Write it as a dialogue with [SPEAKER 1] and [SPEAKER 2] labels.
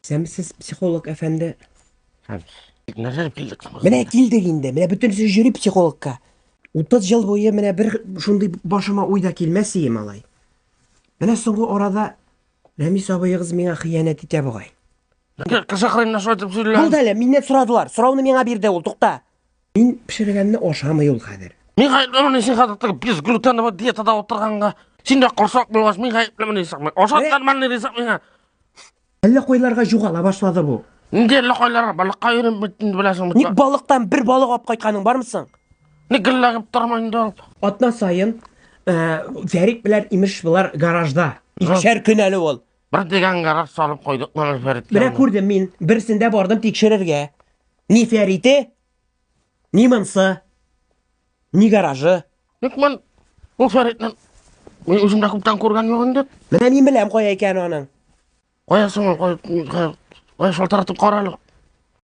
[SPEAKER 1] Исәнмесез, психолог әфәнде.
[SPEAKER 2] Нәрсә дип килдек соң?
[SPEAKER 1] Менә килдек инде. Менә бөтенесе йөри психологка. 30 ел буе менә бер шундый башыма уй да килмәс ие, малай. Менә соңгы арада Рәмис абыегыз миңа хыянәт итә бугай.
[SPEAKER 2] Кеше кырыенда шулай дип сөйлиләр.
[SPEAKER 1] Булды әле, миннән сорадылар. Сорауны миңа бирде ул, тукта. Мин пешергәнне ашамый ул хәзер.
[SPEAKER 2] Мин гаеплемен син хәзер теге безглютеновый диетада утырганга. Син дә корсак булгач, мин гаеплемен дисең. Ашаткан мәнне дисең миңа.
[SPEAKER 1] Әллә кайларга югала башлады бу.
[SPEAKER 2] Нинди әллә кайларга балыкка йөрим бит инде беләсең бит.
[SPEAKER 1] Ник балыктан бер балык алып кайтканың бармы соң?
[SPEAKER 2] Ник гелләгеп тормый инде ул.
[SPEAKER 1] Атна саен э, Фәрит белән имеш болар гаражда. Икешәр көн әле ул.
[SPEAKER 2] Бер дигән гараж салып куйдык моны Фәриткә.
[SPEAKER 1] Менә күрдем мин, берсендә бардым тикшерергә. Ни Фәрите, ни монсы, ни гаражы.
[SPEAKER 2] Ник мин ул Фәритне мин үзем дә күптән күргән юк инде.
[SPEAKER 1] Менә мин беләм кая икән аның.
[SPEAKER 2] Кая соң ул? Кая, кая шалтыратып кара әле.